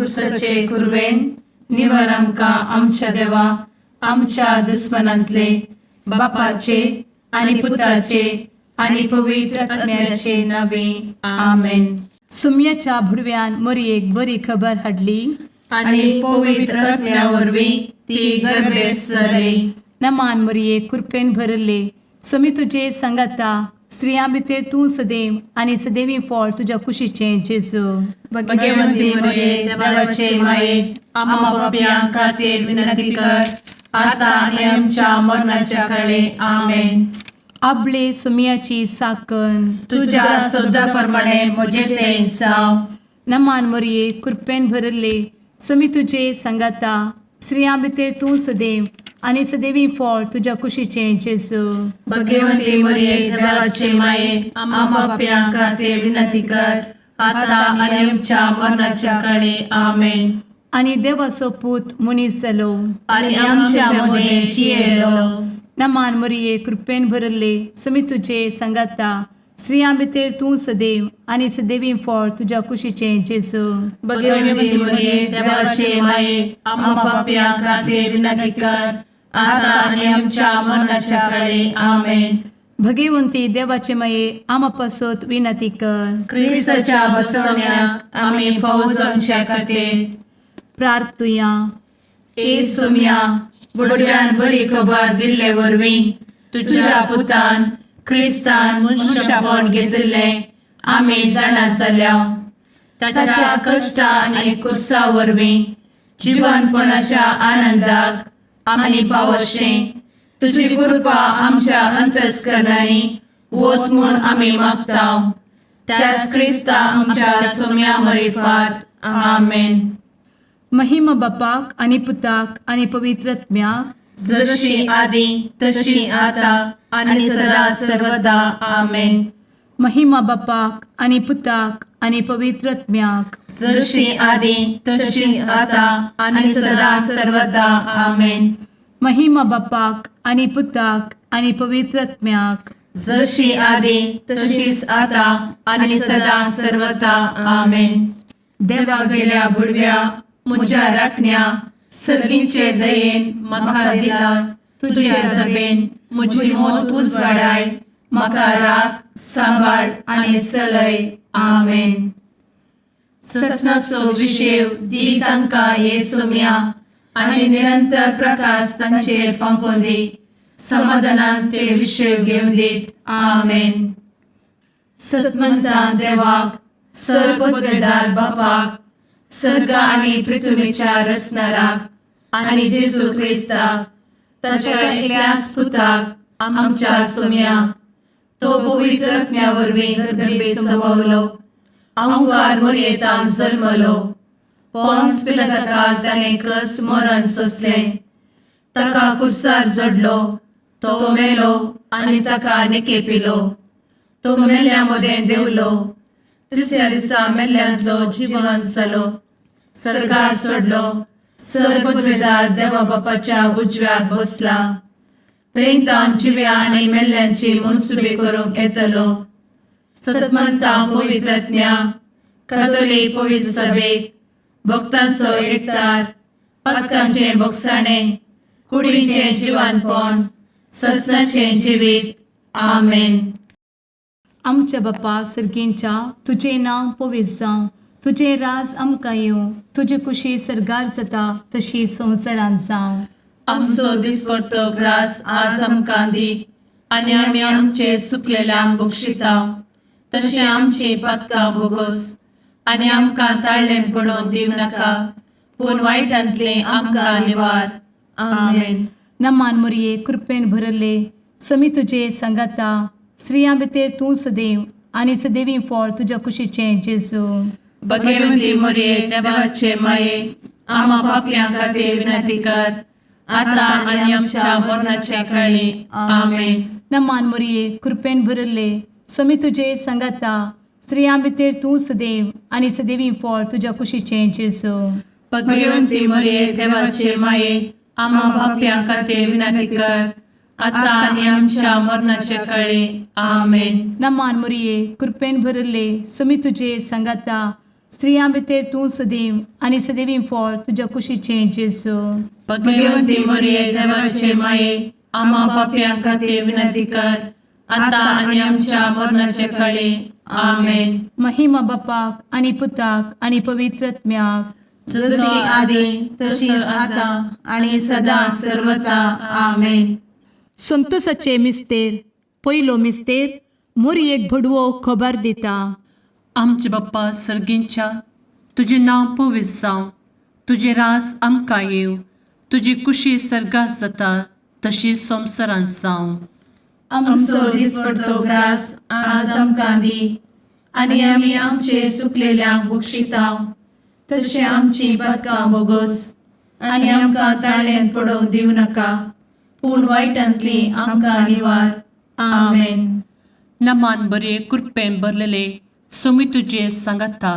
कुर्साचे कुरवेन निवर आमकां आमच्या देवा आमच्या दुस्मनांतले बापाचे आनी पुताचे आनी पवित्र आत्म्याचे नावे. आमेन. सुम्याच्या भुडव्यान मोरयेक बरी खबर हाडली. आनी पवित्र आत्म्या वरवीं ती गर्भेस्त जाली. नमान मोरये, कृपेन भरले, स्वामी तुजे सांगाता, स्त्रियां भितर तूं सदैव आनी सदैवी फळ तुज्या कुशीचें जेजू. भगवंती मरिये, देवाचे माये, आम्हा पापयां खातीर विनंती कर, आता आनी आमच्या मरणाच्या काळी. आमेन. आबले सुम्याची साकन. तुझ्या शब्दा प्रमाणे म्हजे ते जावं. नमान मोरये, कृपेन भरले, स्वामी तुजे सांगाता, स्त्रियां भितर तूं सदैव आनी सदैवी फळ तुज्या कुशीचें जेजू. भगवंती मरिये, देवाचे माये, आम्हा पापयां खातीर विनंती कर, आता आनी आमच्या मरणाच्या काळी. आमेन. आनी देवाचो पूत मनीस जालो आनी आमच्या मदें जियेलो. नमान मोरये, कृपेन भरले, स्वामी तुजे सांगाता, स्त्रियां भितर तूं सदैव आनी सदैवी फळ तुज्या कुशीचें जेजू. भगवंती मरिये, देवाचे माये, आम्हा पापयां खातीर विनंती कर, आता आनी आमच्या मरणाच्या काळी. आमेन. भगवंती देवाचे माये, आमा पासत विनंती कर. क्रिस्ताच्या बसवण्याक आमी फावो जावच्या खातीर प्रार्थुया. ए सोम्या, बुडव्यान बरी खबर दिल्ले वरवीं तुझ्या पुतान क्रिस्तान मनुष्यपण घेतिल्लें आमी जाणा जाल्या. ताच्या कश्टा आनी कुर्सा वरवीं जिवनपणाच्या आनंदाक आमी पावशें तुजी कृपा आमच्या अंतस्करणांनी वत म्हूण आमी मागता, त्याच क्रिस्ता आमच्या सोम्या मरिफात. आमेन. महिमा बापाक आनी पुताक आनी पवित्र आत्म्याक. जशी आदी तशी आता आणि सदा सर्वदा. आमेन. महिमा बापाक आनी पुताक आनी पवित्र आत्म्याक. जशी आदी तशीच आता आणि सदा सर्वदा. आमेन. महिमा बापाक आनी पुताक आनी पवित्र आत्म्याक. जशी आदी तशीच आता आणि सदा सर्वदा. आमेन. देवा गेल्या बुडव्या म्हज्या राखण्या, सर्गींचे दयेन म्हाका दिला तुझे दबेन म्हजी मोत उजवाडाय, म्हाका राख, सांबाळ आनी चलय. आमेन. ससनाचो विशेव दी तांकां हे सोम्या आनी निरंतर प्रकाश तांचेर फांकोवन दी, समाधानान ते विशेव घेवन दीत. आमेन. सतमंतान देवाक, सर्वपदवेदार बापाक, सर्ग आनी पृथ्वीच्या रचणाराक आनी जेजू क्रिस्ताक ताच्या एकल्याच पुताक आमच्या सोम्याक, तो पवित्र आत्म्या वरवीं गर्भे संभवलो, अंकार मोरयेतान जल्मलो, पोन्स पिलाताकाल ताणें कस मरण सोंसलें, ताका कुर्सार जडलो, तो मेलो आनी ताका निकेपिलो, तो मेल्ल्या मदें देंवलो, तिसऱ्या दिसा मेल्ल्यांतलो जिवन जालो, सर्गार चडलो, सर्वपदवेदार देवा बापाच्या उजव्याक बसला, थंय तावन जिव्या आनी मेल्ल्यांची मनसुबी करूंक येतलो. सतमंता पवित्रज्ञा कथोलीक पवित्र सभेक, भक्तांचो एकतार, पातकांचें भोगसाणें, कुडीचें जिवानपण, ससनाचें जिवीत. आमेन. आमच्या बापा सर्गींच्या, तुजें नांव पवित्र जावं, तुजें राज आमकां येवं, तुजी कुशी सर्गार जाता तशी संवसारांत जावं. आमचो दिसपडतो ग्रास आज आमकां दी आनी आमी आमचे चुकलेल्यांक बक्षिता तशें आमची पातकां भोगोस आनी आमकां ताळ्ळें पडोवन दिवं नाका, पूण वायटांतलें आमकां निवार. आमेन. नमान मोरये, कृपेन भरले, समी तुजे सांगाता, स्त्रियां भितर तूं सदैव आनी सदैवी फळ तुज्या कुशीचें जेजू. भगवती मोरये, देवाचे माये, आम्हा पापयां खातीर विनंती कर, आता आनी आमच्या मरणाच्या काळी. आमेन. नमान मोरये, कृपेन भरले, समी तुजे सांगाता, स्त्रियां भितर तूं सदैव आनी सदैवी फळ तुज्या कुशीचें जेजू. भगवती मोरये, देवाचे माये, आम्हा पापयां खातीर विनंती कर, आता आनी आमच्या मरणाच्या काळी. आमेन. नमान मोरये, कृपेन भरले, समी तुजे सांगाता, स्त्रियां भितर तूं सदैव आनी सदैवी फळ तुज्या कुशीचें जेजू. भगवती मरिये, देवाचे माये, आम्हा पापयां खातीर विनंती कर, आता आनी आमच्या मरणाचे कळी. आमेन. महिमा बापाक आनी पुताक आनी पवित्र आत्म्याक. जशी आदी तशीच आता आणि सदा सर्वता. आमेन. संतोषाचे मिस्तेर. पयलो मिस्तेर, मोरयेक भडवो खबर दिता. आमचे बाप्पा सर्गींच्या, तुजें नांव पवित्र जावं, तुजें रास आमकां येवं, तुजी कुशी सर्गात जाता तशी संवसारांत जावं. आमचो दिसपडतो ग्रास आज आमकां दी आनी आमी आमचे सुकलेल्यांक बक्षितांव तशें आमची पदकां बोगोस आनी आमकां ताळ्यान पडोवंक दिवं नाका, पूण वायटांतली आमकां निवार. आमेन. नमान बरे, कृपेन भरलेले, सोमी तुजे सांगाता,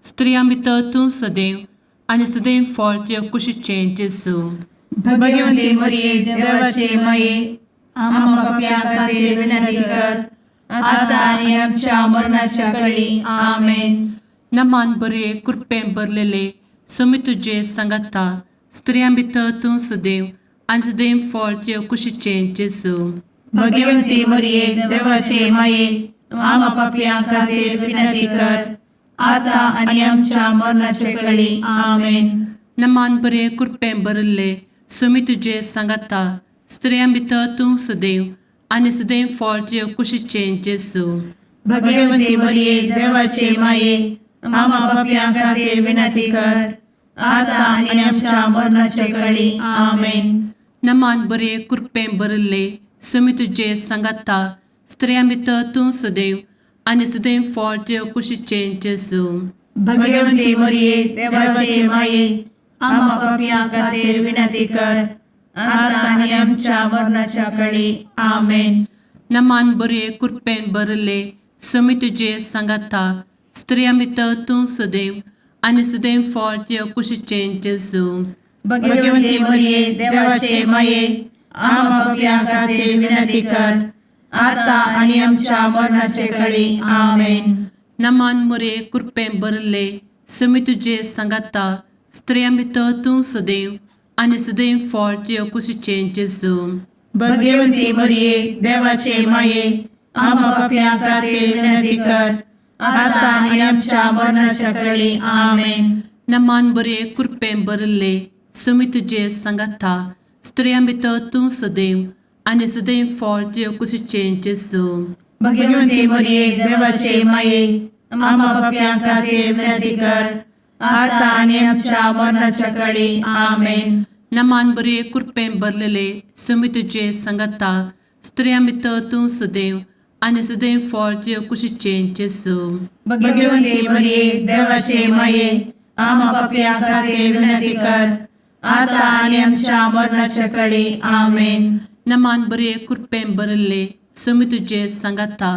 स्त्रियां भितर तूं सदैव आनी सदैव फळ तुजे कुशीचें जेजू. भगवती मरिये, देवाचे माये, आम्हा पापयां खातीर विनंती कर, आता आनी आमच्या मरणाच्या कळी. आमेन. नमान बरे, कृपेन भरलेले, सोमी तुजे सांगाता, स्त्रियां भितर तूं सदैव आनी सदैव फळ तुजे कुशीचें जेजू. भगवती मरिये, देवाचे माये, आम्हा पापयां खातीर विनंती कर, आता आनी आमच्या मरणाचे कळी. आमेन. नमान बरे, कृपेन भरिल्ले, सोमी तुजे सांगाता, स्त्रियां भितर तूं सदैव आनी सदैव फळ तुजे कुशीचें जेजू. भगवती मरिये, देवाचे माये, आम्हा पापयां खातीर विनंती कर, आता आनी आमच्या मरणाचे कळी. आमेन. नमान बरे, कृपेन भरिल्ले, सोमी तुजे सांगाता, स्त्रियां भितर तूं सदैव आनी सदैव फळ तुजे कुशीचें जेजू. भगवती मरिये, देवाचे माये, आम्हा पापयां खातीर विनंती कर, आता आनी आमच्या मरणाच्या कळी. आमेन. नमान बरे, कृपेन भरिल्ले, सोमी तुजे सांगाता, स्त्रियां भितर तूं सदैव आनी सदैव फळ तुजे कुशीचें जेजू. भगवती मरिये, देवाचे माये, आम्हा पापयां खातीर विनंती कर, आता आनी आमच्या मरणाचे कळी. आमेन. नमान मोरे, कृपेन भरिल्ले, सोमी तुजे सांगाता, स्त्रियां भितर तूं सदैव आनी सदैव फळ तुजे कुशीचें जेजू. भगवती मरिये, देवाचे माये, आम्हा पापयां खातीर विनंती कर, आता आनी आमच्या मरणाच्या कळी. आमेन. नमान बरे, कृपेन भरिल्ले, सोमी तुजे सांगाता, स्त्रियां भितर तूं सदैव आनी सदैव फळ तुजे कुशीचें जेजू. भगवती मरिये, देवाचे माये, आम्हा पापयां खातीर विनंती कर, आता आनी आमच्या मरणाच्या कळी. आमेन. नमान बरे, कृपेन भरलेले, सोमी तुजे सांगाता, स्त्रियां भितर तूं सदैव आनी सदैव फळ तुजे कुशीचें जेजू. भगवती मरिये, देवाचे माये, आम्हा पापयां खातीर विनंती कर, आता आनी आमच्या मरणाच्या कळी. आमेन. नमान बरे, कृपेन भरिल्ले, सोमी तुजे सांगाता,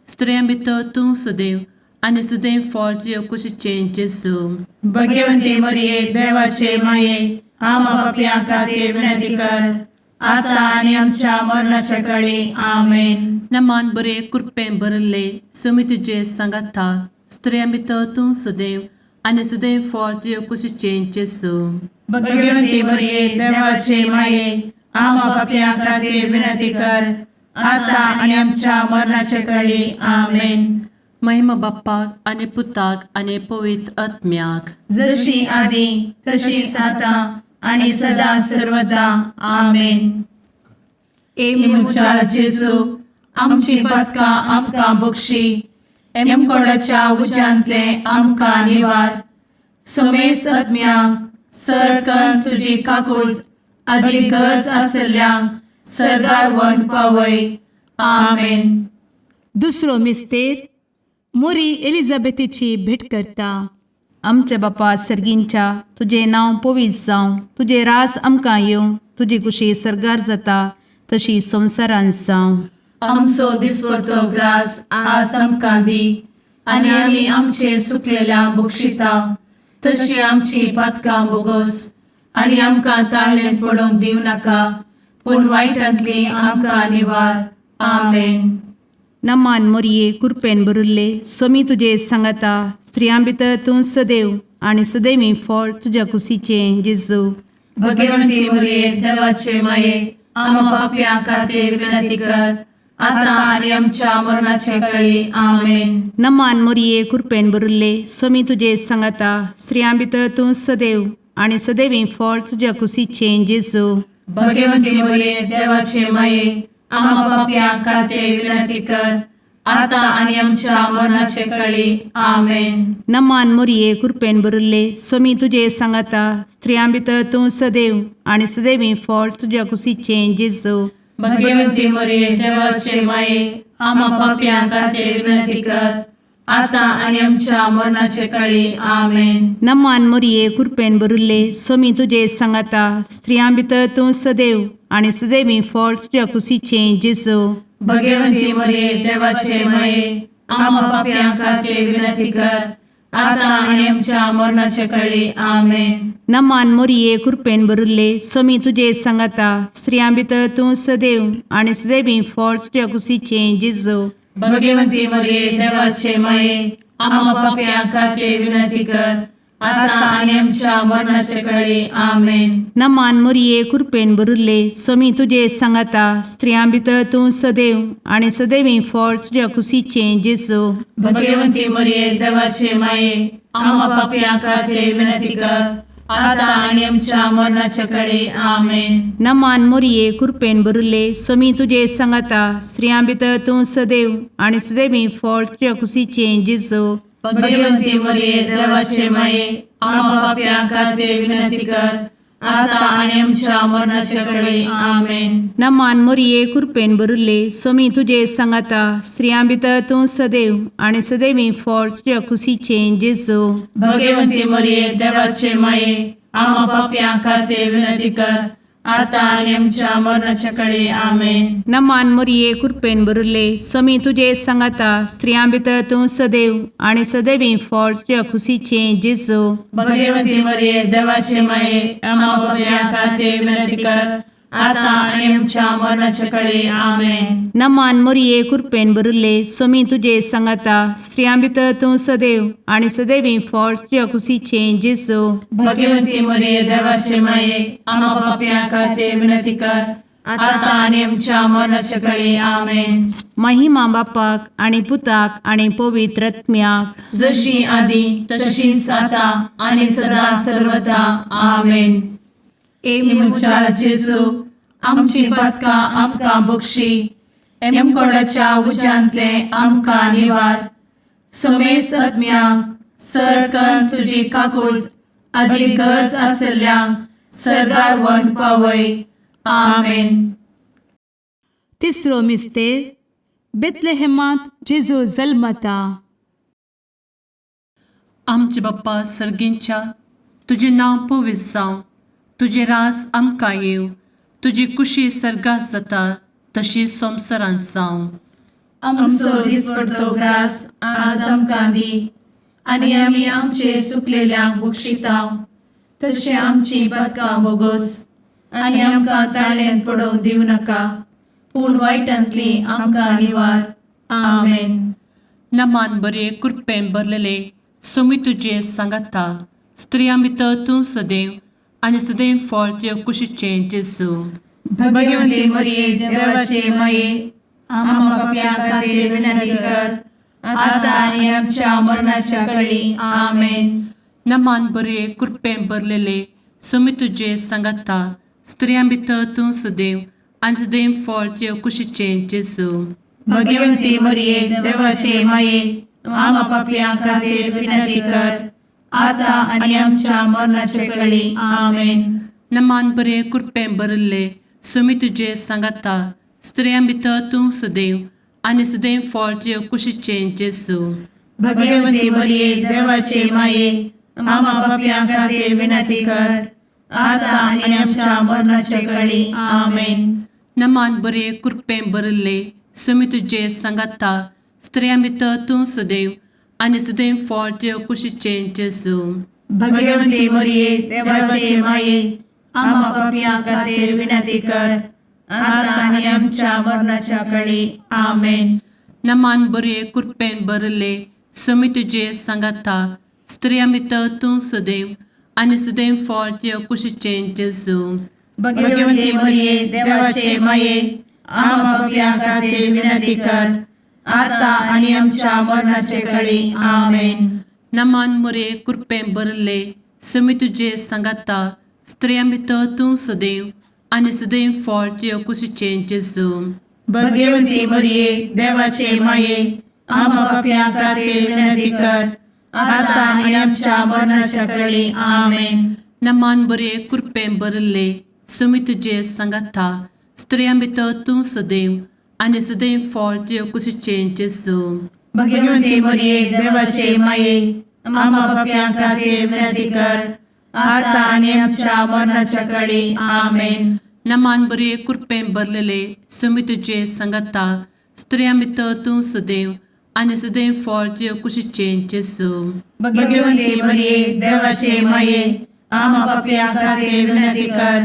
स्त्रियां भितर तूं सदैव आनी सदैव फळ तुजे कुशीचें जेजू. भगवती मरिये, देवाचे माये, आम्हा पापयां खातीर विनंती कर, आता आनी आमच्या मरणाच्या कळी. आमेन. नमान बरे, कृपेन भरिल्ले, सोमी तुजे सांगाता, स्त्रियां भितर तूं सदैव आनी सदैव फळ तुजे कुशीचें जेजू. भगवती मरिये, देवाचे माये, आम्हा पापयां खातीर विनंती कर, आता आनी आमच्या मरणाच्या कळी. आमेन. महिमा बाप्पाक आनी पुताक आनी पवित्र आत्म्याक. जशी आदी तशीच आता आणि सदा सर्वदा. आमेन. ए म्हज्या जेजू, आमची पदकां आमकां बक्षी, एमकोडाच्या उज्यांतले आमकां निवार, समेस्त आत्म्यांक सरकन तुजी काकूळ आदी गरज आसल्ल्यांक सर्गार वन पावय. आमेन. दुसरो मिस्तेर, मोरी एलिझाबेथीची भेट करता. आमच्या बापा सर्गींच्या, तुजें नांव पवित्र जावं, तुजें रास आमकां येवं, तुजी कुशी सर्गार जाता तशी संवसारांत जावं. आमचो दिसपडतो ग्रास आज आमकां दी आनी आमी आमचे सुकलेल्या बक्षिता तशी आमची पातकां बोगोस आनी आमकां ताळ्ळें पडोवंक दिवं नाका, पूण वायटांतली आमकां निवार. आमेन. नमान मोरये, कुरपेन भरिल्ले, स्वामी तुजे सांगाता, स्त्रियां भितर तूं सदैव आनी सदैवी फळ तुज्या कुशीचें जेजू. भगवंती मरिये देवाचे माये, आम्हा पापयां खातीर विनंती कर, आता आनी आमच्या मरणाचे कळी. आमेन. नमान मोरये, कृपेन भरिल्ले, स्वामी तुजे सांगाता. स्त्रियां भितर तूं सदैव आनी सदैवी फळ तुज्या कुशीचें जेजू. भगवंती मरिये देवाचे माये, आम्हा पापयां खातीर विनंती कर, आता आनी आमच्या मरणाचे कळी. आमेन. नमान मोरये, कृपेन भरिल्ले, स्वामी तुजे सांगाता. स्त्रियां भितर तूं सदैव आनी सदैवी फळ तुज्या कुशीचें जेजू. भगवंती मरिये देवाचे माये, आम्हा पापयां खातीर विनंती कर, आता आनी आमच्या मरणाचे कळी. आमेन. नमान मोरये, कृपेन भरिल्ले, स्वामी तुजे सांगाता. स्त्रियां भितर तूं सदैव आनी सदैवी फळ तुज्या कुशीचें जेजू. भगवंती मरिये देवाचे माये, आम्हा पापयां खातीर विनंती कर, आता आनी आमच्या मरणाचे कळी. आमेन. नमान मोरये, कृपेन भरिल्ले, स्वामी तुजे सांगाता. स्त्रियां भितर तूं सदैव आनी सदैवी फळ तुज्या कुशीचें जेजू. भगवंती मरिये देवाचे माये, आम्हा पापयां खातीर विनंती कर, आता आनी आमच्या मरणाचे कळी. आमेन. नमान मोरये, कृपेन भरिल्ले, स्वामी तुजे सांगाता. स्त्रियां भितर तूं सदैव आनी सदैवी फळ तुज्या कुशीचें जेजू. भगवंती मरिये देवाचे माये, आम्हा पापयां खातीर विनंती कर, आता आनी आमच्या मरणाचे कळी. आमेन. नमान मोरये, कृपेन भरिल्ले, स्वामी तुजे सांगाता. स्त्रियां भितर तूं सदैव आनी सदैवी फळ तुज्या कुशीचें जेजू. भगवंती मरिये देवाचे माये, आम्हा पापयां खातीर विनंती कर, आता आनी आमच्या मरणाचे कळी. आमेन. नमान मोरये, कृपेन भरिल्ले, स्वामी तुजे सांगाता. स्त्रियां भितर तूं सदैव आनी सदैवी फळ तुज्या कुशीचें जेजू. भगवंती मरिये देवाचे माये, आम्हा पापयां खातीर विनंती कर, आता आनी आमच्या मरणाच्या कळी. आमेन. नमान मोरये, कृपेन भरिल्ले, स्वामी तुजे सांगाता. स्त्रियां भितर तूं सदैव आनी सदैवी फळ तुज्या कुशीचें जेजू. भगवंती मरिये देवाचे माये, आम्हा पापयां खातीर विनंती कर, आता आनी आमच्या मरणाच्या कळी. आमेन. नमान मोरये, कृपेन भरिल्ले, स्वामी तुजे सांगाता. स्त्रियां भितर तूं सदैव आनी सदैवी फळ तुज्या कुशीचें जेजू. भगवंती मरिये देवाचे माये, आम्हा पापयां खातीर विनंती कर, आता आनी आमच्या मरणाच्या कळी. आमेन. महिमा बापाक आनी पुताक आनी पवित्र आत्म्याक, जशी आदी तशीच आता आनी सदा सर्वदा. आमेन. ए म्हज्या जेजू, आमची पातकां आमकां बक्षी, एमकोडाच्या उज्यांतले आमकां निवार, समेस्त आत्म्यांक सरकन तुजी काकूट आदी गरज आसल्ल्यांक सर्गार व्हरून पावय. आमेन. तिसरो मिस्तेर, बेतलेहेमांत जेजू जल्मता. आमचे बाप्पा सर्गींच्या, तुजें नांव पवित्र जावं, तुजें राज आमकां येवं, तुजी कुशी सर्गात जाता तशी संवसारांत जावं. आमचो दिसपडतो ग्रास आज आमकां दी, आनी आमी आमचे सुकलेल्यांक बक्षितांव, तशें आमची पातकां बोगोस, आनी आमकां ताळ्यान पडोवंक दिवं नाका, पूण वायटांतली आमकां निवार. आमेन. नमान बरे, कृपेन भरलेले, सोमी तुजे सांगाता, स्त्रियां भितर तूं सदैव आनी सदैव फळ तुजे कुशीचें जेजू. भगवंती मरिये देवाचे माये, आम्हा पापयां खातीर विनंती कर, आता आनी आमच्या मरणाच्या कळी. आमेन. नमान बरे, कृपेन भरलेले, सोमी तुजे सांगाता, स्त्रियां भितर तूं सदैव आनी सदैव फळ तुजे कुशीचें जेजू. भगवंती मरिये देवाचे माये, आम्हा पापयां खातीर विनंती कर, आता आनी आमच्या मरणाच्या कळी. आमेन. नमान बरे, कृपेन भरिल्ले, सोमी तुजे सांगाता, स्त्रियां भितर तूं सदैव आनी सदैव फळ तुजे कुशीचें जेजू. भगवंती मरिये देवाचे माये, आम्हा पापयां खातीर विनंती कर, आता आनी आमच्या मरणाच्या कळी. आमेन. नमान बरे, कृपेन भरिल्ले, सोमी तुजे सांगाता, स्त्रियां भितर तूं सदैव आनी सदैव फळ तुजे कुशीचें जेजू. भगवंती मरिये देवाचे माये, आम्हा पापयां खातीर विनंती कर, आता आनी आमच्या मरणाच्या कळी. आमेन. नमान बरे, कृपेन भरिल्ले, समी तुजे सांगाता स्त्रियां भितर तूं सदैव आनी सदैव फळ तुज्या कुशीचें जेजू. भगवती मरिये, देवाचे माये, आम्हा पापयां खातीर विनंती कर, आता आनी आमच्या मरणाचे कळी. आमेन. नमान मुरे कृपें भरले समी तुजे सांगाता स्त्रियां भितर तूं सदैव आनी सदैव फळ तुज्या कुशीचें जेजू. भगवती मरिये, देवाचे माये, आम्हा पापयां खातीर विनंती कर, आता आनी आमच्या मरणाच्या कळी. आमेन. नमान बरे कृपें भरले समी तुजे सांगाता स्त्रियां भितर तूं सदैव आनी सदैव फळ तुज्या कुशीचें जेजू. भगवती मरिये, देवाचे माये, आम्हा पापयां खातीर विनंती कर, आता आनी आमच्या मरणाच्या कळी. आमेन. नमान बरे कृपें भरलेले समी तुजे सांगाता स्त्रियां भितर तूं सदैव आनी सदैव फळ तुज्या कुशीचें जेजू. भगवती मरिये, देवाचे माये, आम्हा पापयां खातीर विनंती कर,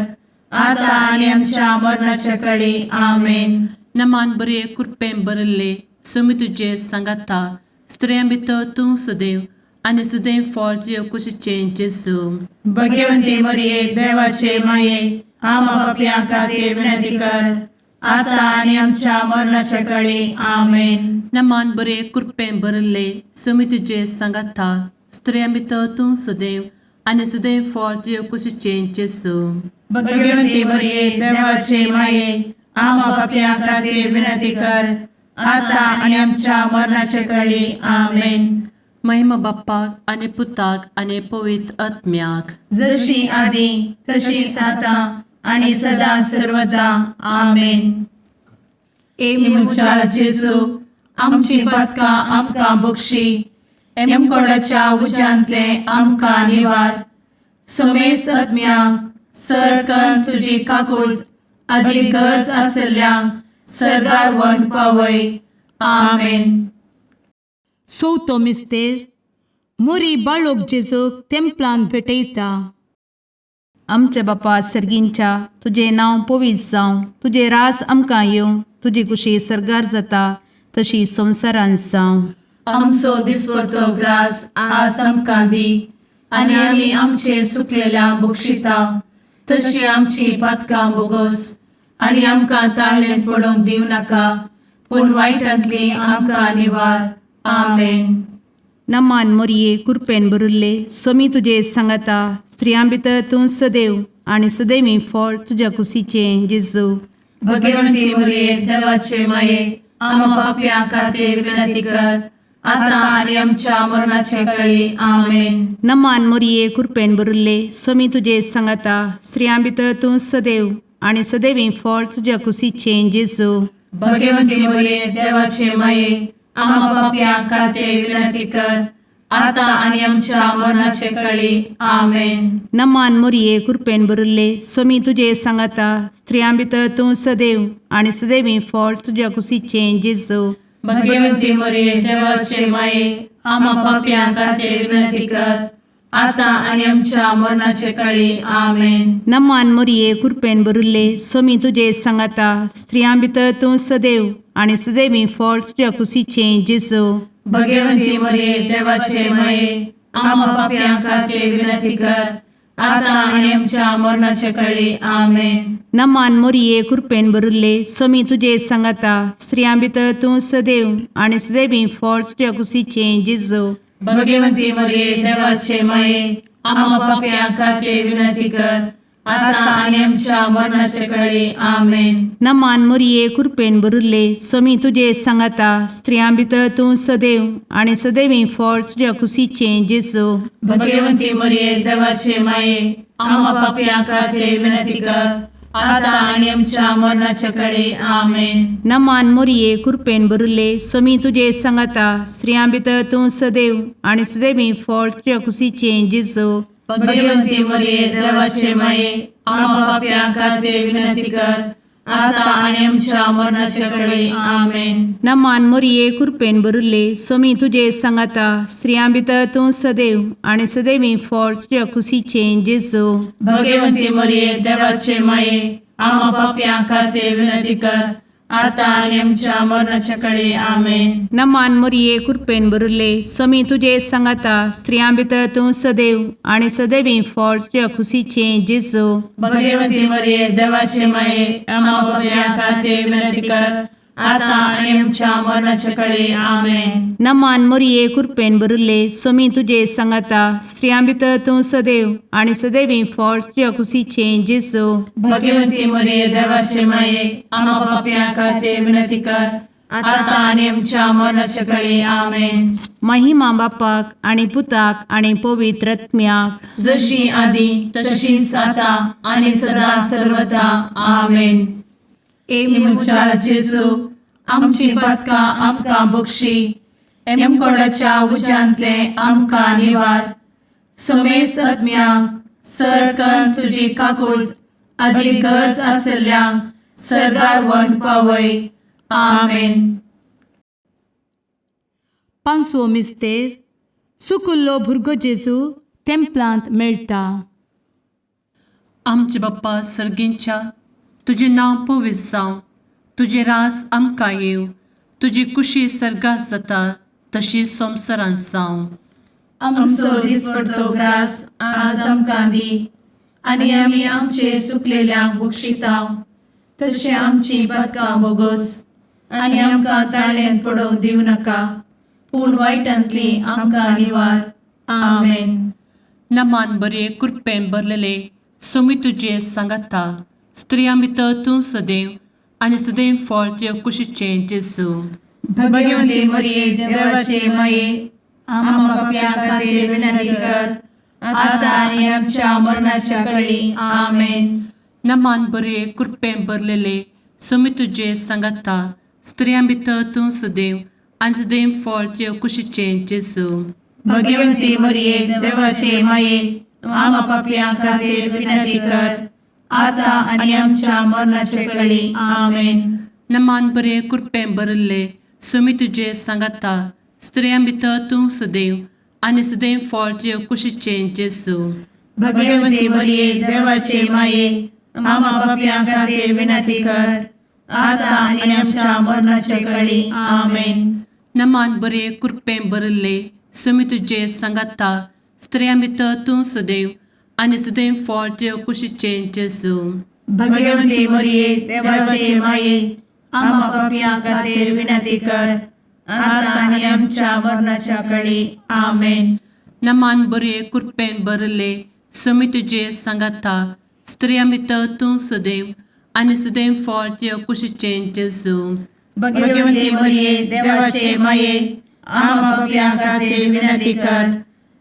आता आनी आमच्या मरणाच्या कळी. आमेन. नमान बरे कृपें भरले समी तुजे सांगाता स्त्रियां भितर तूं सदैव आनी सदैव फळ तुज्या कुशीचें जेजू. भगवती मरिये, देवाचे माये, आम्हा पापयां खातीर विनंती कर, आता आनी आमच्या मरणाच्या कळी. आमेन. नमान बरे कृपें भरले समी तुजे सांगाता स्त्रियां भितर तूं सदैव आनी सदैव फळ तुज्या कुशीचें जेजू. भगवती मरिये, देवाचे माये, आम्हा पापयां खातीर विनंती कर, आता आनी आमच्या मरणाच्या कळी. आमेन. महिमा बाप्पाक आनी पुताक आनी पवित्र आत्म्याक. जशी आदी तशीच आता आणि सदा सर्वदा. आमेन. ए म्हज्या जेजू, आमची पातकां आमकां बक्षी, एमकोडाच्या उज्यांतले आमकां निवार, समेस्त आत्म्यांक सरकन तुजी काकूळ आदी गरज आसल्ल्यांक सर्गार व्हरून पावय. आमेन. चवथो मिस्तेर मुरी बाळोक जेजूक तेंपलान भेटयता. आमच्या बापा सर्गींच्या, तुजें नांव पवित्र जावं, तुजें रास आमकां येवं, तुजी कुशी सर्गार जाता तशी संवसारांत जावं. आमचो दिसपडतो ग्रास आज आमकां दी आनी आमी आमचे सुकलेल्या बक्षिता तशी आमची पातकां बोगोस आनी आमकां ताळणेंत पडोवंक दिवं नाका पूण वायटांतली आमकां निवार. आमेन. नमान मोरये, कुरपेन भरिल्ले, सोमी तुजे सांगाता, स्त्रियां भितर तूं सदैव आनी सदैवी फळ तुज्या कुशीचें जेजू. भगवंती मरिये, देवाचे माये, आम्हा पापयां खातीर विनंती कर, आता आनी आमच्या मरणाचे कळी. आमेन. नमान मोरये, कुरपेन भरिल्ले, सोमी तुजे सांगाता, स्त्रियां भितर तूं सदैव आनी सदैवी फळ तुज्या कुशीचें जेजू. भगवंती मरिये, देवाचे माये, आम्हा पापयां खातीर विनंती कर, आता आनी आमच्या मरणाचे कळी. आमेन. नमान मोरये, कुरपेन भरिल्ले, सोमी तुजे सांगाता, स्त्रियां भितर तूं सदैव आनी सदैवी फळ तुज्या कुशीचें जेजू. भगवंती मरिये, देवाचे माये, आम्हा पापयां खातीर विनंती कर, आता आनी आमच्या मरणाचे कळी. आमेन. नमान मोरये, कुरपेन भरिल्ले, सोमी तुजे सांगाता, स्त्रियां भितर तूं सदैव आनी सदैवी फळ तुज्या कुशीचें जेजू. भगवंती मरिये, देवाचे माये, आम्हा पापयां खातीर विनंती कर, आता आनी आमच्या मरणाचे कळी. आमेन. नमान मोरये, कुरपेन भरिल्ले, सोमी तुजे सांगाता, स्त्रियां भितर तूं सदैव आनी सदैवी फळ तुज्या कुशीचें जेजू. भगवंती मरिये, देवाचे माये, आम्हा पापयां खातीर विनंती कर, आता आनी आमच्या मरणाचे कळी. आमेन. नमान मोरये, कुरपेन भरिल्ले, सोमी तुजे सांगाता, स्त्रियां भितर तूं सदैव आनी सदैवी फळ तुज्या कुशीचें जेजू. भगवंती मरिये, देवाचे माये, आम्हा पापयां खातीर विनंती कर, आता आनी आमच्या मरणाचे कळी. आमेन. नमान मोरये, कुरपेन भरिल्ले, सोमी तुजे सांगाता, स्त्रियां भितर तूं सदैव आनी सदैवी फळ तुज्या कुशीचें जेजू. भगवंती मरिये, देवाचे माये, आम्हा पापयां खातीर विनंती कर, आता आनी आमच्या मरणाचे कळी. आमेन. नमान मोरये, कुरपेन भरिल्ले, सोमी तुजे सांगाता, स्त्रियां भितर तूं सदैव आनी सदैवी फळ तुज्या कुशीचें जेजू. भगवंती मरिये, देवाचे माये, आम्हा पापयां खातीर विनंती कर, आतां आनी आमच्या मरणाच्या कडे आमेन. नमान मोरये, कृपेन भरिल्ले, स्वामी तुजे सांगाता. स्त्रियां भितर तूं सदैव आनी सदैवी फळ तुज्या खुशीचें जेजू. भगवती मरिये, देवाचे माये, आम्हा पापयां खातीर विनंती कर, आतां आनी आमच्या मरणाच्या कडे आमेन. नमान मोरये, कृपेन भरिल्ले, स्वामी तुजे सांगाता. स्त्रियां भितर तूं सदैव आनी सदैवी फळ तुज्या खुशीचें जेजू. भगवती मरिये, देवाचे माये, आम्हा पापयां खातीर विनंती कर, आतां आनी आमच्या मरणाच्या कडे आमेन. महिमा बापाक आनी पुताक आनी पवित्र आत्म्याक. जशी आदी तशीच आता आणि सदा सर्वदा आमेन. ए म्हज्या जेजू, आमची पातकां आमकां बक्षी, एमकोडाच्या उज्यांतले आमकां निवार, समेस्त आत्म्यांक सरकन तुजी काकूळ आदी गरज आसल्ल्यांक सरगार वन पावय. आमेन. पांचवो मिस्तेर, सुकुल्लो भुरगो जेजू तेंपलांत मेळटा. आमचे बाप्पा सर्गींच्या, तुजें नांव पवित्र जावं, तुजें रास आमकां येवं, तुजी कुशी सर्गात जाता तशी संवसारांत जावं. आमचो दिसपडतो ग्रास आज आमकां दी, आनी आमी आमचे सुकलेल्यांक बक्षितांव, तशें आमची पातकां बोगोस, आनी आमकां ताळ्यान पडोवंक दिवं नाका, पूण वायटांतली आमकां निवार. आमेन. नमान बरे, कृपेन भरलेले, सोमी तुजे सांगाता. स्त्रियां भितर तूं सदैव आनी सदैव फळ तुज्या कुशीचें जेजू. भगवती मरिये, देवाचे माये, आम्हा पापयां खातीर विनंती कर, आतां आनी आमच्या मरणाच्या कळी. आमेन. नमान बरे, कृपेन भरलेले, सोमी तुजे सांगाता. स्त्रियां भितर तूं सदैव आनी सदैव फळ तुज्या कुशीचें जेजू. भगवती मरिये, देवाचे माये, आम्हा पापयां खातीर विनंती कर, आतां आनी आमच्या मरणाचे कळी. आमेन. नमान बरे, कृपेन भरिल्ले, सुमी तुजे सांगाता. स्त्रियां भितर तूं सदैव आनी सदैव फळ तुज्या कुशीचें जेजू. भगवती मरिये, देवाचे माये, आम्हा पापयां खातीर विनंती कर, आतां आनी आमच्या मरणाचे कळी. आमेन. नमान बरे, कृपेन भरिल्ले, सुमी तुजे सांगाता. स्त्रियां भितर तूं सदैव आनी सदैव फळ तुज्या कुशीचें जेजू. भगवती मरिये, देवाचे माये, आम्हा पापयां खातीर विनंती कर, आतां आनी आमच्या मरणाच्या कळी. आमेन. नमान बरे, कृपेन भरिल्ले, सुमी तुजे सांगाता. स्त्रियां भितर तूं सदैव आनी सदैव फळ तुज्या कुशीचें जेजू. भगवती मरिये, देवाचे माये, आम्हा पापयां खातीर विनंती कर,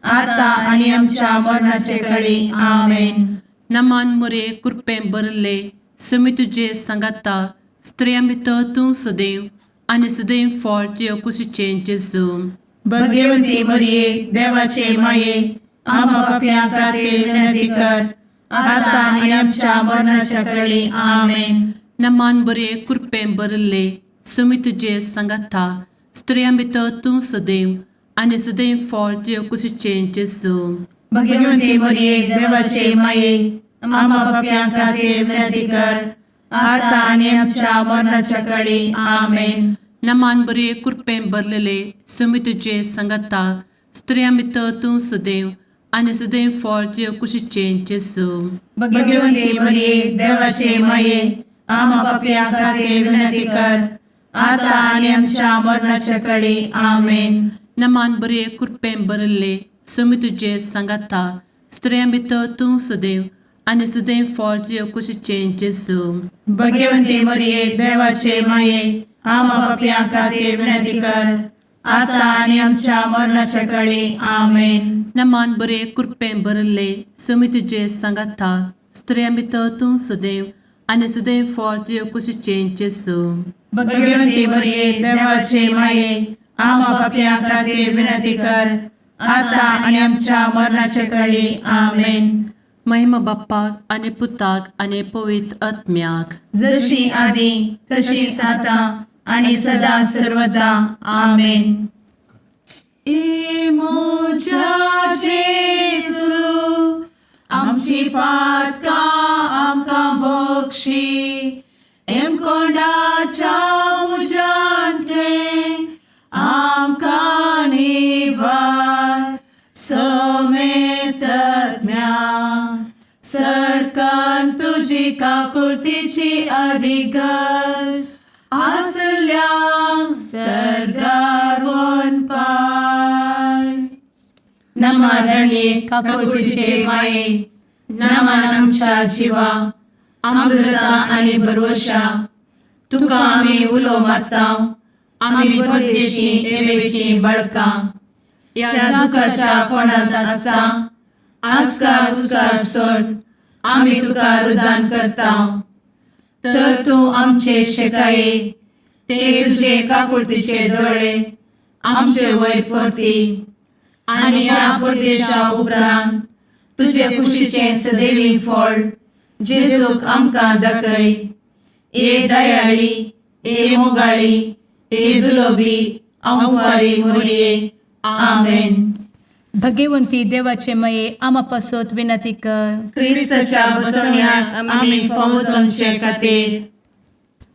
आतां आनी आमच्या मरणाचे कळी. आमेन. नमान मोरे, कृपेन भरिल्ले, सुमी तुजे सांगाता. स्त्रियां भितर तूं सदैव आनी सदैव फळ तुज्या कुशीचें जेजू. भगवती मरिये, देवाचे माये, आम्हा पापयां खातीर विनंती कर, आतां आनी आमच्या मरणाच्या कळी. आमेन. नमान बरे, कृपेन भरिल्ले, सुमी तुजे सांगाता. स्त्रियां भितर तूं सदैव आनी सदैव फळ तुज्या कुशीचें जेजू. भगवती मरिये, देवाचे माये, आम्हा पापयां खातीर विनंती कर, आतां आनी आमच्या मरणाच्या कळी. आमेन. नमान बरे, कृपेन भरलेले, सुमी तुजे सांगाता. स्त्रियां भितर तूं सदैव आनी सदैव फळ तुज्या कुशीचें जेजू. भगवती मरिये, देवाचे माये, आम्हा पापयां खातीर विनंती कर, आतां आनी आमच्या मरणाच्या कळी. आमेन. नमान बरे, कृपेन भरिल्ले, सुमी तुजे सांगाता. स्त्रियां भितर तूं सदैव आनी सदैव फळ तुज्या कुशीचें जेजू. भगवती मरिये, देवाचे माये, आम्हा पापयां खातीर विनंती कर, आतां आनी आमच्या मरणाच्या कळी. आमेन. नमान बरे, कृपेन भरिल्ले, सुमी तुजे सांगाता. स्त्रियां भितर तूं सदैव आनी सदैव फळ तुज्या कुशीचें जेजू. भगवती मरिये, देवाचे माये, आम्हा पापयां खातीर विनंती कर, आतां आनी आमच्या मरणाच्या कळी. आमेन. महिमा बाप्पाक आनी पुताक आनी पवित्र आत्म्याक. जशी आदी तशीच आतां आणि सदा सर्वदा. आमेन. ए म्हज्या जेजू, आमची पातकां आमकां बक्षी, एमकोंडाच्या तुजी काकुळतीची अधिक गरज आसल्यांक सर्गार वनपाय. नमा रणये काकुळतीचे माये, नमन आमच्या जिवा, अमृता आनी भरवशा, तुका आमी उलो मारता, आमी परदेशी एवेची बळकां ह्या दुखाच्या कोणांत आसता आस्कार उस्कार सोड आमी तुका रुदान करता, तर तूं आमचे शेकाये ते तुजे काकुळतीचे दोळे आमचे वयर परती आनी ह्या परदेशा उपरांत तुजे कुशीचें सदैवी फळ जेजूक आमकां दाखय. ए दयाळी, ए मोगाळी, ए दुलोबी अंवारी मोरये, आमेन. भगवंती देवाचे मये आमा पासत विनंती कर. क्रिस्ताच्या बसवण्याक आमी फावो जावचे खातीर.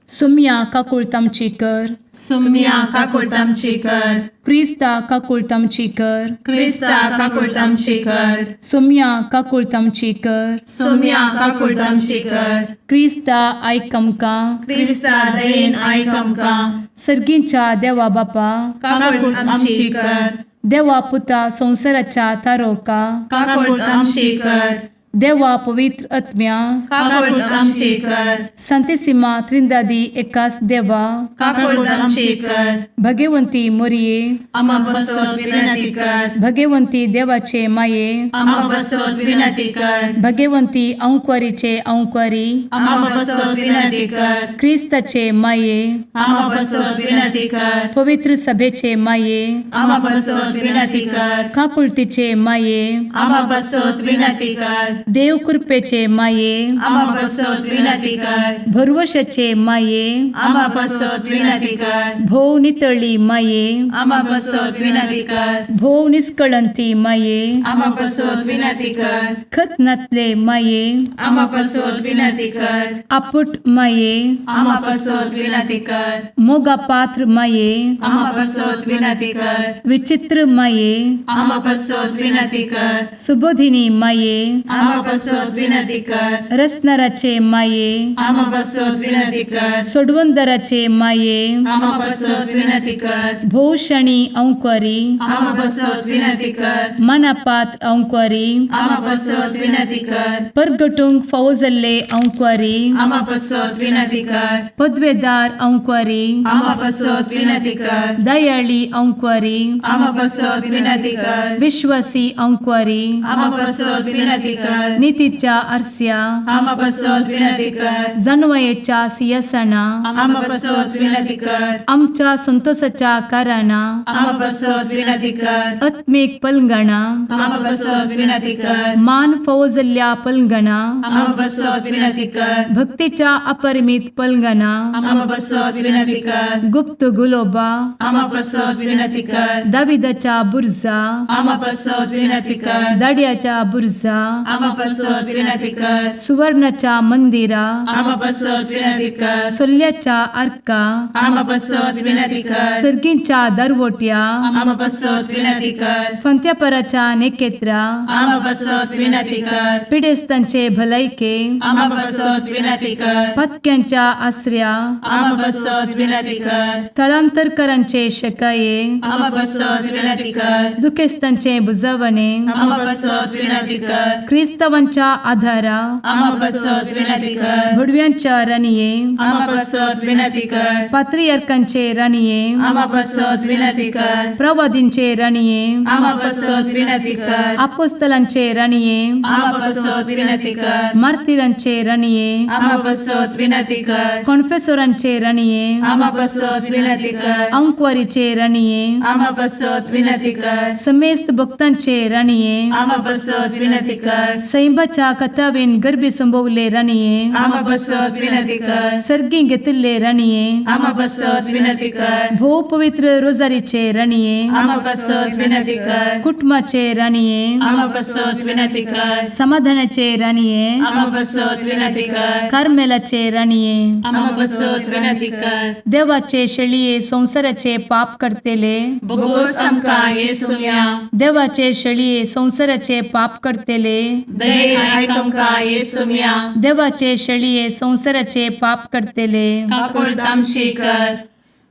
सुम्या काकुळत आमची कर. सुम्या काकुळट आमची कर. क्रिस्ता काकुळत आमची कर. क्रिस्ता काकुळट आमची कर. सुम्या काकुळत आमची कर. सुम्या काकुळट आमची कर. क्रिस्ता आयक आमकां. क्रिस्ता दयेन आयक आमकां. सर्गींच्या देवा बापा, काकुळट आमची कर. देवा पुता संवसाराच्या तारोका, काकुळट आमची कर. देवा पवित्र आत्म्या, काकुळट आमची कर. संतेसिमा त्रिंदादी एकास देवा, काकुळट आमची कर. भगवंती मोरये, आमा बसत विनंती कर. भगवंती देवाचे माये, आमा बसत विनंती कर. भगवंती अंक्वारीचे अंक्वारी, आमा बसत विनंती कर. क्रिस्ताचे माये, आमा बसत विनंती कर. पवित्र सभेचे माये, आमा बसत विनंती कर. काकुळतीचे माये, आमा बसत विनंती कर. देव कृपेचे माये, आमा बसत विनंती कर. भरवशाचे माये, आमा बसत विनंती कर. भोव नितळी माये, आमा बसत विनंती कर. भोव निष्कळंती माये, आमा बसत विनंती कर. खत नातले माये, आमा बसत विनंती कर. आपुट माये, आमा बसत विनंती कर. मोगा पात्र माये, आमा बसत विनंती कर. विचित्र माये, आमा बसत विनंती कर. सुबोधिनी माये, आमा बसत विनंती कर. रसनाराचे माये, आमा बसत विनंती कर. सोडवंदराचे माये, आमा बसत विनंती कर. भोवशणी अंक्वारी, आमा बसत विनंती कर. मनापात्र अंक्वारी, आमा बसत विनंती कर. परगटूंक फावो जाल्ले अंक्वारी, आमा बसत विनंती कर. पदवेदार अंक्वारी, आमा बसत विनंती कर. दयाळी अंक्वारी, आमा बसत विनंती कर. विश्वासी अंक्वारी, आमा बसत विनंती कर. नितीच्या आरस्या, आमा बसत विनंती कर. जानवयेच्या सियासना, आमा बसत विनंती कर. आमच्या संतोषाच्या कारणा, आमा बसत विनंती कर. आत्मीक पलंगणा, आमा बसत विनंती कर. मान फावो जाल्ल्या पलंगणा, आमा बसत विनंती कर. भक्तीच्या अपरिमित पलंगणा, आमा बसत विनंती कर. गुप्त गुलोबा, आमा बसत विनंती कर. दाविदाच्या बुर्जा, आमा बसत विनंती कर. दाड्याच्या बुर्जा, आमा बसत विनंती कर. सुवर्णाच्या मंदिरा, आमा बसत विनंती कर. सोल्ल्याच्या आर्का, आमा बसत विनंती कर. सर्गींच्या दरवट्या, आमा बसत विनंती कर. फंत्यापराच्या नेकेत्रा, आमा बसत विनंती कर. पिडेस्तांचे भलायके, आमा बसत विनंती कर. पत्क्यांच्या आसऱ्या, आमा बसत विनंती कर. थळांतरकरांचे शकाये, आमा बसत विनंती कर. दुखेस्तांचे बुजवणे, आमा बसत विनंती कर. क्रिस्तावांच्या आधारा, आमा बसत विनंती कर. भुडव्यांच्या राणये, आमा बसत विनंती कर. पात्रियार्कांचे राणये, आमा बसत विनंती कर. प्रवादींचे राणये, आमा बसत विनंती कर. आपोस्तलांचे राणये, आमा बसत विनंती कर. मार्तिरांचे राणये, आमा बसत विनंती कर. कॉन्फेसोरांचे राणये, आमा बसत विनंती कर. अंक्वारीचे राणये, आमा बसत विनंती कर. समेस्त भक्तांचे राणये, आमा बसत विनंती कर. सैंबाच्या कथावेन गर्भी संभवले राणये, आमा बसत विनंती कर. सर्गी घेतिल्ले राणये, आमा बसत विनंती कर. भोव पवित्र रोजारीचे राणये, आमा बसत विनंती कर. कुटुंबाचे राणये, आमा बसत विनंती कर. समाधानाचे राणये, आमा बसत विनंती कर. कार्मेलाचे राणये, आमा बसत विनंती कर. देवाचे शेळये संवसाराचे पाप करतेले, बोगोस आमकां येसुया. देवाचे शेळये संवसाराचे पाप करतेले, दयेन आयक आमकां येसुम्या. देवाचे शेळये संवसाराचे पाप करतले, काकुळट आमची कर.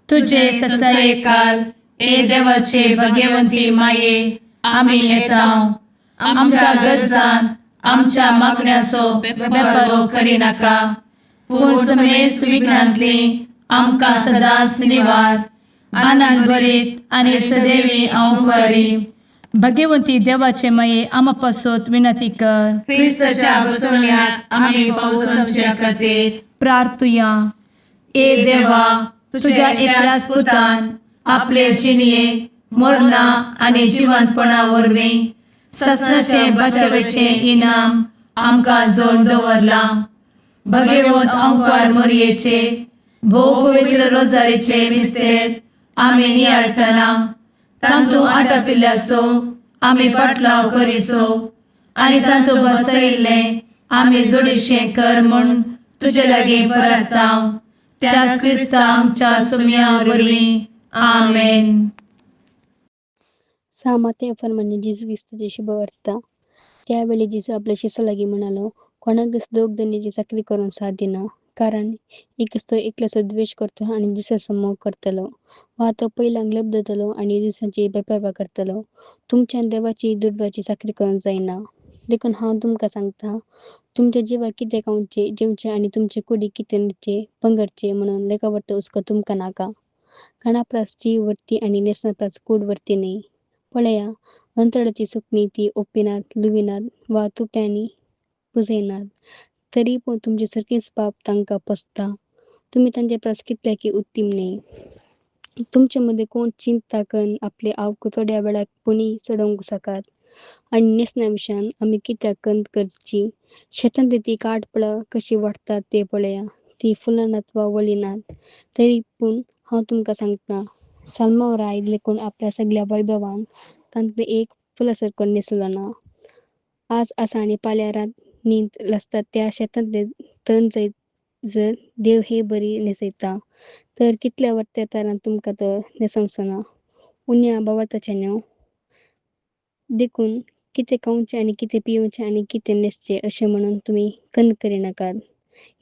तुझे तुझे ससाये ससायकाल ए देवाचे भगवंती माये, आमी येता आमच्या गरजान आमच्या मागण्याचो बेपर्वो करिनाका, पूण समेस्त विघ्नांतली आमकां सदांच निवार. आनंद भरीत आनी सदैवी अंवकारी भगवंती देवाचे माये, आमा पासत विनंती कर. क्रिस्ताच्या बसवण्याक आमी पावसाच्या खातीर. प्रार्थुया. ए देवा, तुझ्या एकल्याच पुतान आपले जिणये मरणा आनी जिवंतपणा वरवीं ससनाचे बचावेचें इनाम आमकां जोड दवरलां. भगवंत अंकार मोरयेचे भोव पवित्र रोजारीचे मिस्तेर आमी नियाळटना तांतू आटापिल्ल्याचो आमी पाटलाव करिसो आनी तांतू बसयिल्लें आमी जोडीशें कर म्हूण तुजे लागीं परताव, त्याच क्रिस्ता आमच्या सुम्या वरवीं. आमेन. सामाते फर्माने जेजू क्रिस्ताची शुभवार्ता. त्यावेळी जेजू आपल्या शिसालागी म्हणालो, कोणाकच दोग धनयाची चाकरी करूंक साध्य ना, कारण एकच तो एकल्याचो द्वेश करतलो आनी दुसऱ्याचो मोग करतलो, वा तो पयल्यांक लब्धतलो आनी दुसऱ्यांची बेपर्वा करतलो. तुमच्यान देवाची दुडवाची चाकरी करूंक जायना. देखून हांव तुमकां सांगता, तुमच्या जिवाक कितें खावचें जेवचें आनी तुमचे कुडीक कितें न्हेसचें पंगडचें म्हणून लेखावटो हुस्को तुमकां नाका. खाणापरस जीव व्हरती आनी न्हेसणा परस कूड व्हरती न्हय. पळया, अंतराळाची सुकणीं, तीं ओंपिनात, लुविनात वा तुप्यांनी पुजयनात, तरी पूण तुमचे सारकीच बाप तांकां पोसता. तुमी तांचे परस कितल्याकी उत्तीम न्हय? तुमचे मदीं कोण चिंता करून आपले आवक थोड्या वेळाक पुणी चडोवंक सकात? आनी न्हेसणा विशयान आमी कित्याक कंत करची? शेतांतली ती काटफळां कशीं वाडटात तें पळया. तीं फुलनात वा वळिनात, तरी पूण हांव तुमकां सांगता, साल्मांव राय लेखून आपल्या सगळ्या वैभवान तांतलें एक फुला सारको न्हेसलो ना. आज आसा आनी फाल्यां रान्नींत लासता त्या शेतांतलें तण जर देव हे बरी न्हेसयता, तर कितल्या व्हडल्या तरान तुमकां तो न्हेसोवचो ना, उण्या भावार्थाच्या न्हू? देखून कितें खावचें आनी कितें पिवचें आनी कितें न्हेसचें अशें म्हणून तुमी कंद करिनाकात.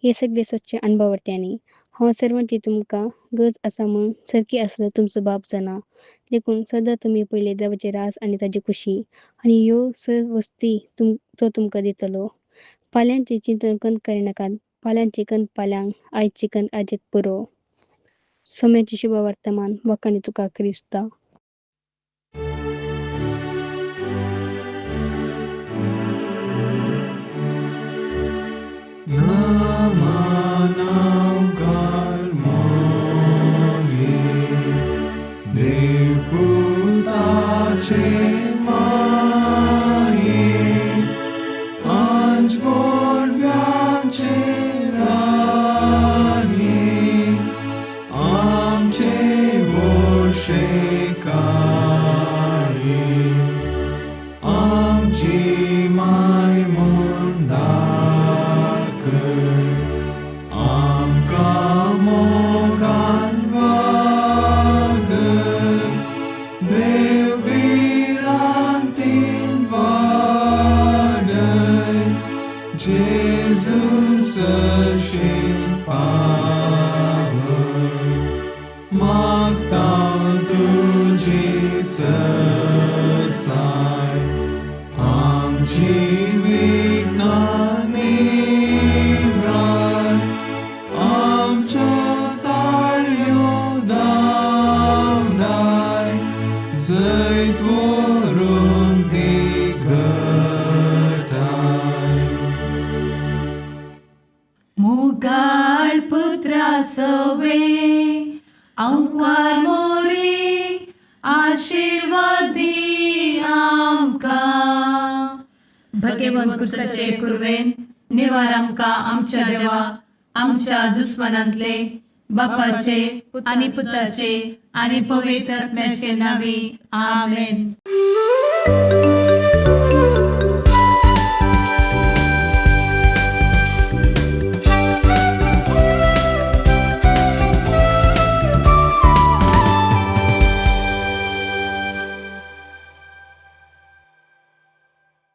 हें सगळें सोदचें अणभवार्थ्यांनी. हांव सर्वांची तुमकां गरज आसा म्हूण सारकी आसलो तुमचो बाप जाणा. देखून सदां तुमी पयलें देवाचें राज आनी ताजी खुशी, आनी ह्यो सर्व वस्ती तो तुमकां दितलो. फाल्यांचें चिंतून कंद करिनाकात. फाल्यांची कंद फाल्यांक, आयची कंद आयजेक पुरो. सोम्याची शुभ वर्तमान. वाखाणी तुका क्रिस्ता. नमनाकार मोरये, देवपुताचे माये, आंज बोडव्यांचे राणये, आमचे वोशेकाये, आमची माय म्हूण दाखय, आमकां मोगान वागय, देव भिरांतीन वाडय, जेजू सरशीं पावय, मागता तुजी सरसाय, आमची विघ्नां निव्राय, आमच्यो ताळयो धांवडाय, जैत व्हरूंक दी घटाय. मुगाळ पुत्रा सवे अंकवार मोरी, आशीर्वाद दी आमकां. भगवंत कुर्साचे कुर्वेन निवार आमकां आमच्या देवा, आमच्या दुस्मनांतले, बापाचे आनी पुताचे आनी पवित्र आत्म्याचे नावे. आमेन. आमेन.